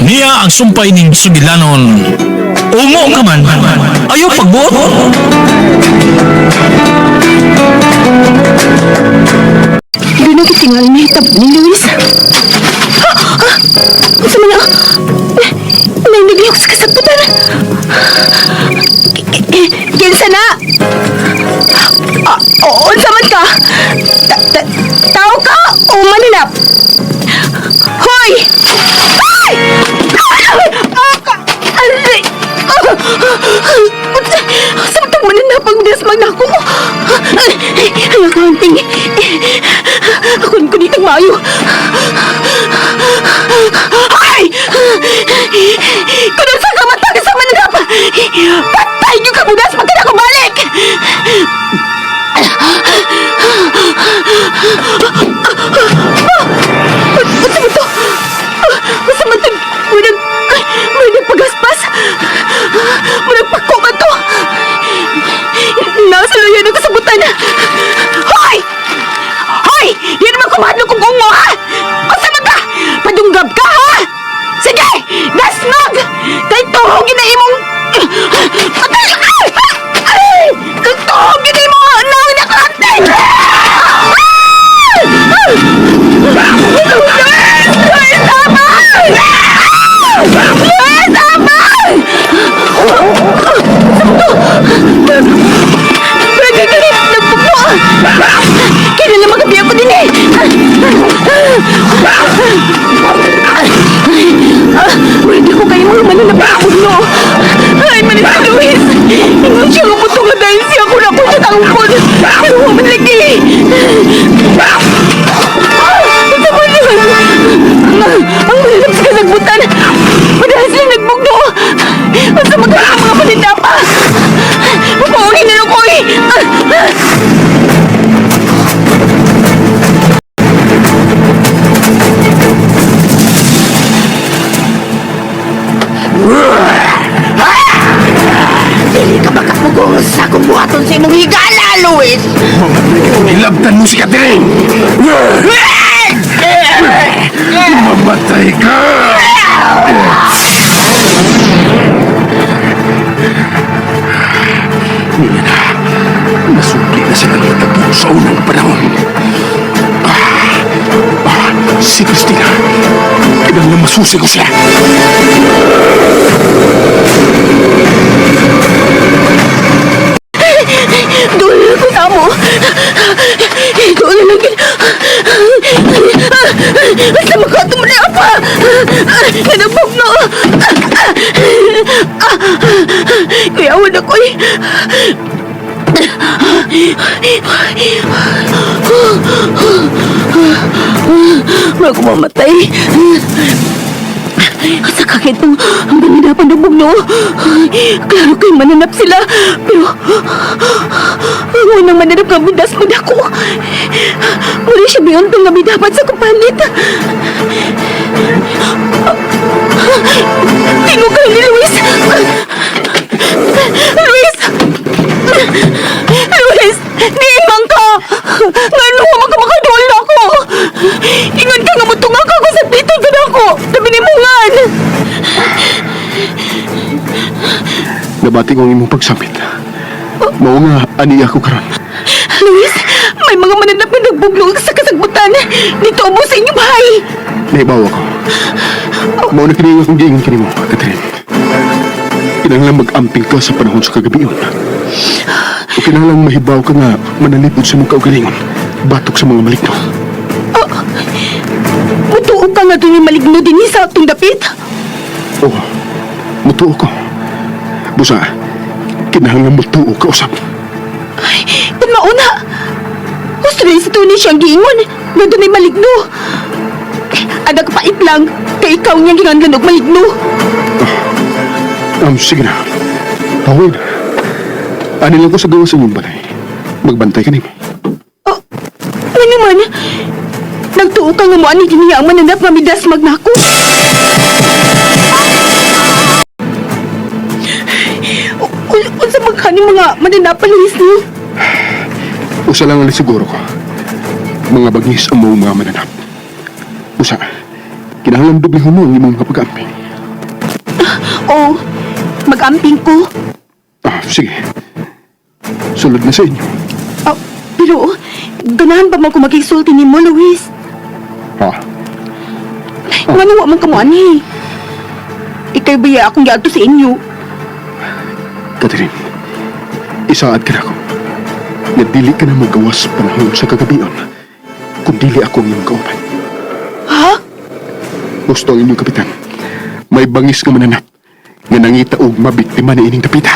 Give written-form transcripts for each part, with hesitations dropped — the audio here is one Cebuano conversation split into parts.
Niya ang sumpay ning sugilanon. Ungo ka man, ayaw pagbuot. Doon ang kitingal ni hitab ni Luis. Ah! Ah! Unsa man na? Nainagiyok sa kasaputan. Kinsa na? Ah, unsa man ka? Tao ka o maninap? Hoy! Ay! Ay! Ah, aray! Ah! Sa matang maninap ang desmag na ako. Ay, ay, ako ang tingi. Ako ko nitang maayo. Ay! Kung sa kamatag sa mananap, patay niyo kabudas pagka ako balik! Unsa man to? Unsa man to? Murag, murag pagaspas. Murag pako man to. Nasa luyan ang kasabutan. Hoy! Hoy! Di naman kumahadlok kong ungo, ha? Unsa man ka? Padunggab ka, ha? Sige! Dasmag! Kay tuhog na imong... Patay! Ay! Ay! Kay tuhog na imong naong nakalante! Luis! Luis, tama! Luis, tama! Nagagalit! Nagpukpo! Kailan lang magabi ako din eh! Pwede ko kayo mga mananapakapugno! Ay, manis si Luis! Ingon siya nga puto nga dahil siya ko na ako siya tangkod! Pero human lagi! Ito ba yun? Ang mananap sa kasagbutan! Madalas lang nagbugno! Basta magkakaroon ang mga paninapa! Mapauhin na lang ko eh! Dili ka makapugong sa akong buhaton sa imong higala, Luis! Mamatay ka kung ilabtan mo si Catherine! Mamatay ka! Niya na, nasubli na sa nangitabo sa unang panahon. Si Christina, kinahanglan masusi ko siya. Doon na ko sa amo. Doon na lang. Basta makato mo na apa. Nanagbog no. Kuyawan ako eh. Bago mamatay. Sa kakit ng ang baninapan ng bugno. Klaro kay mananap sila. Pero ang unang mananap nga bidas mo ako. Muli siya biyon nga dapat sa kumpalit. Tingog ka ni Luis! Luis! Luis! Niimang ka! Ngano ka makaduol na ako! Ingat ka nga mutunga ka ko sa dito ka na ako! Tabi ni Mungan! Nabati ko ang imong pagsapit. Mao nga, ani ako karon. Luis, may mga mananap na nagbuglog sa kasagbutan. Dito ubos sa inyong bahay. Naibaw ako. Mao na kini akong giingon kanimo, Catherine. Kinahanglan mag-amping ka sa panahon sa kagabion. O kinahanglan mahibaw ka nga manalipod sa mong kaugalingon, batok sa mga maligno. Mutuo ka nga doon yung maligno din sa atong dapit. Oo, mutuo ko. Busa, kinahanglan mutuo ka usap. Ay, kung mauna. Gusto rin si Tony siyang giingon. Nga doon ay maligno. Anak pait lang, kay ikaw niyang ginganlan og maligno. Sige na. Tawid. Ani lang ko sa gawa sa inyong balay. Magbantay ka nimo. Oh, ano man? Nagtuo ka nga mo ani niya ang mananap nga midasmag nako. Unsa man ka ni mga mananapan, Luis, no? Usa lang ang siguro ko. Mga bagis ang maong mga mananap. Usa, Kinahanglan doblehon mo ang imong mga pag-amping. Oo, mag-amping ko. Ah, sige. Sulod na sa inyo. Oh, pero, ganahan ba mo ko magkisulti ni mo, Luis? Ha? Ngano wa man kamo ani? Ikay ba akong giadto sa inyo? Catherine, isaad ka na ako. Nga dili ka na magawas panahon sa kagabion kung dili ako ang iyong kauban. Ha? Gusto ang inyong kapitan. May bangis nga mananap nga nangita og mabiktima ni ining dapita.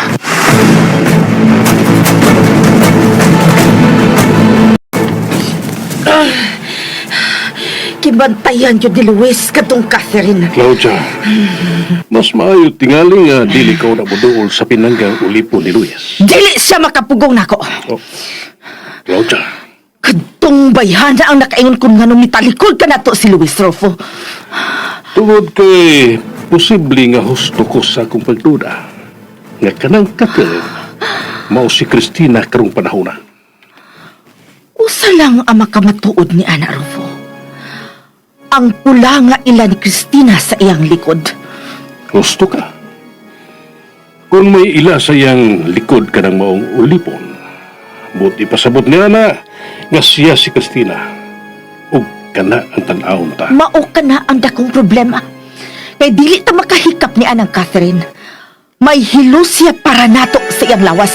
Kibantayan jud ni Luis katong Catherine. Claudia, mas maayo tingali nga dili ka na moduol sa pinanggang ulipo ni Luis. Dili siya makapugong nako. Oh. Claudia, Kadtong bayhana ang nakaingon kun nganong mitalikod ka nato si Luis Rofo. tungod kay posible nga husto ko sa akong pagduda nga kanang Catherine mao si Christina karong panahona. Usa lang ang makamatuod ni Ana Rufo. Ang pula nga ila ni Christina sa iyang likod. Husto ka. Kung may ila sa iyang likod kanang maong ulipon, buti pasabot niya na nga siya si Christina ug kana ang tan-awon ta. Mao ka na ang dakong problema. Kay dili ta makahikap ni Anang Catherine. May hilo siya para nato sa iyang lawas.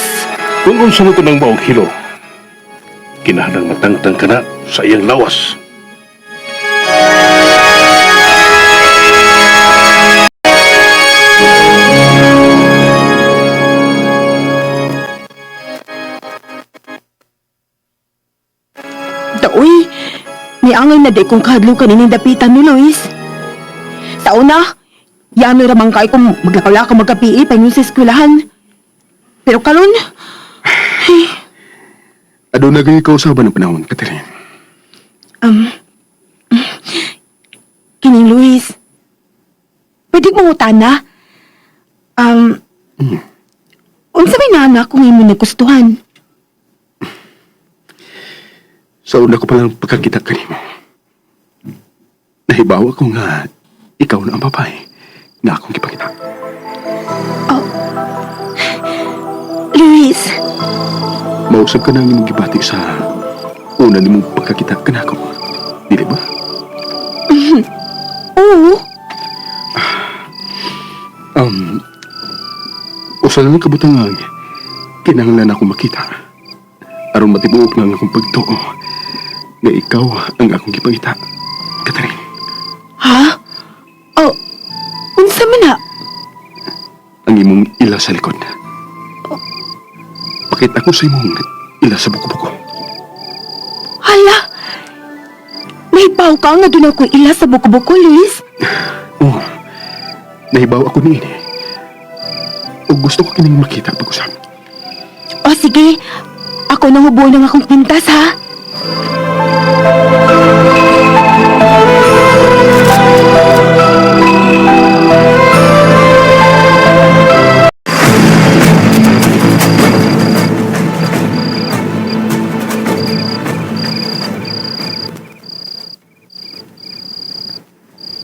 Kung unsa mo ng maong hilo, kinahanglang matangtang ka na sa iyang lawas. Daoy, niangay na di kong kahadlukan ining dapitan ni Luis. Sa una, yano ramang kay kong maglakaw-lakaw magkapi pa sa eskwelahan. Pero karon, Aduna gay kausaban ng panahon, Catherine. Kining Luis, pwede mo na? Unsa may nana kung imo nagustuhan? Sa una ko palang pagkakita kanimo. Nahibaw ako nga ikaw na ang babae na akong gipakita. Luis, Mausap ka na ang imong gibati sa una nimong pagkakita kanako. Dili ba? Oo. Usa na lang kabutang ang kinahanglan ako makita. Aron matibuok na ang akong pagtuo nga ikaw ang akong gipangita. Catherine, Ha? Oh, unsa man na? ang imong ila sa likod. Pakita ko sa imong ila sa buko-buko. Hala! Nahibaw ka nga doon ako ila sa buko-buko, Luis. Oo. Nahibaw ako niini. O gusto ko kining makita pag-usap. O sige, ako nang hubuin ang akong pintas, ha?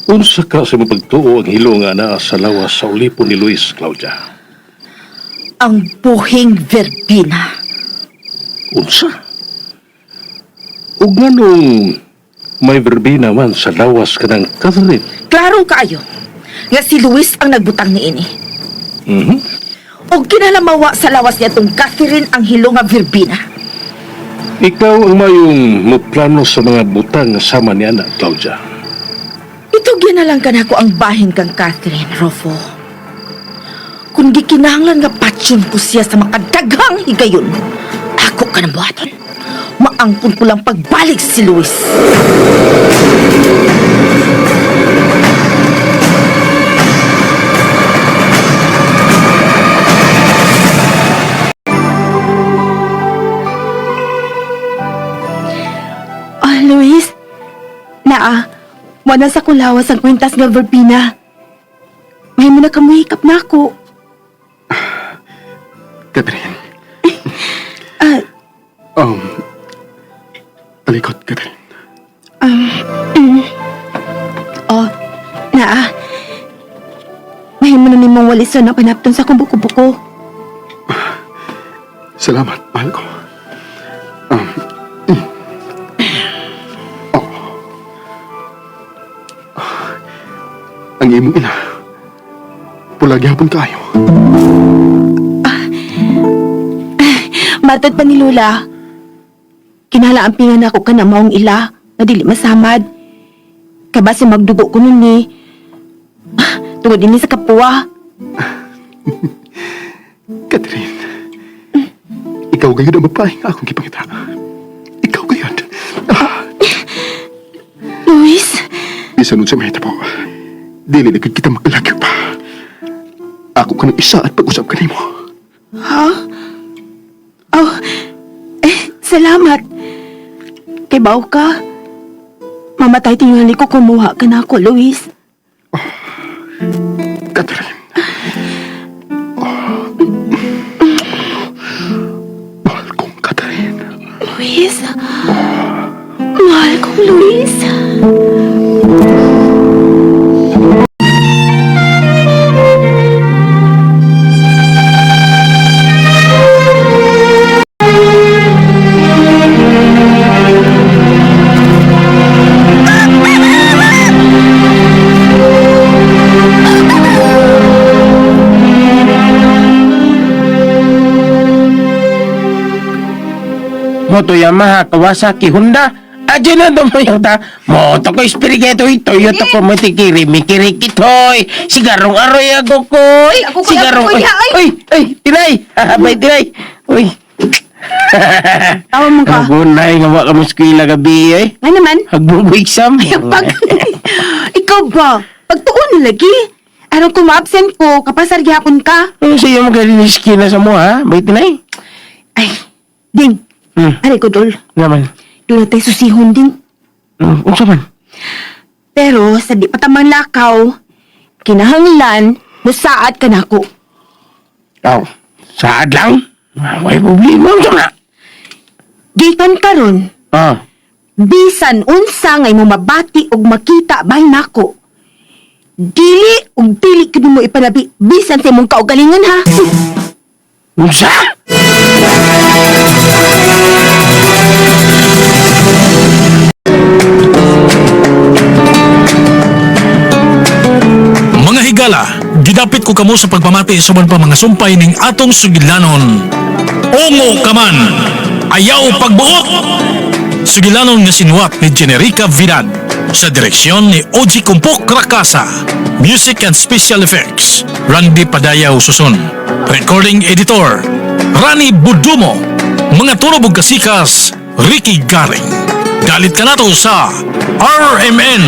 Unsa ka sa imong pagtuo ang hilo nga naa sa lawas sa ulipon ni Luis, Claudia? Ang buhing verbina. Unsa? Ug nganong may verbena man sa lawas kanang Catherine? Klaro kaayo nga si Luis ang nagbutang niini. Mhm. Og kinalamawa sa lawas niya tong Catherine ang hilo nga verbina. Ikaw ang mayong moplano sa mga butang nga sama ni Ana, Claudia. Ito ginalang kanako ang bahin kang Catherine, Rofo. Kung gikinahanglan nga patsyon ko siya sa makadaghang higayon, ako ka ng buhaton. Maangkon ko lang pagbalik si Luis. Oh, Luis. Naa, wala sa kulawas ang kwintas nga verbena. May mo na kamuhikap na ako. Catherine. Ah, Talikod, Catherine. Oh, Mahimo na nimong walison ang panapton sa akong buko-buko. Salamat, mahal ko. Oh. Ang imong ina. Pula gihapon kaayo. Matod pa ni Lola. Kinahanglan ang pingan ako ka na maong ila nga dili masamad. Kay base magdugo ko nun ni. Ah, tungod din ni sa kapuwa. Catherine. Ikaw gayud ang babae nga akong gipangita. Ikaw gayud. Ah, Luis, bisan unsa mahitabo. Dili na gud kita makalagyo pa. Ako ka ng isa at pag-usap kanimo. ha? Oh, eh, salamat. Kay baw ka. Mamatay tingali ko kumuha ka na ako, Luis. Catherine. Oh. Mahal kong Catherine. Luis? Mahal kong Luis. Moto Yamaha, Kawasaki, Honda. Aja na Toyota. Moto ko Espirigeto, Toyota ko matikiri, mikirikitoy. Sigarong aroy ako koy. Ako, kuya, Sigarong ako, kuya, ay. Uy, uy, tinay. Habay tinay. Uy. Tawa mo ka. Gunay nga wa ka mo eskwela gabi eh. Nga naman. Hagbugo exam. Pag... Ikaw ba? Pagtuon na lagi. Aron kung ma-absent ko, kapasar gihapon ka. Ano sa iyo magkalinis kina sa mo ha? Bay tinay. Ay, ding. Aray ko, Dol. Naman. Doon na tayo susihon, ding. Unsa man? Pero sa di patamang lakaw, kinahanglan, musaad ka nako. Aw, saad lang. Way problema unsa na. Gikan karon, Ah. bisan unsa ngay mo mabati og makita bahin nako. Dili og dili gid mo ipanabi bisan sa imong kaugalingon ha. Unsa? Mga higala, gidapit ko kamo sa pagpamati sa uban pa mga sumpay ning atong sugilanon. Ungo ka man, ayaw pagbuot! Sugilanon nga sinuwat ni Generica Vidad sa direksyon ni Oji Kumpok Rakasa. Music and Special Effects, Randy Padayaw Susun. Recording Editor, Rani Budumo. Mga turobog ug kasikas, Ricky Garing. Dalit ka nato sa RMN.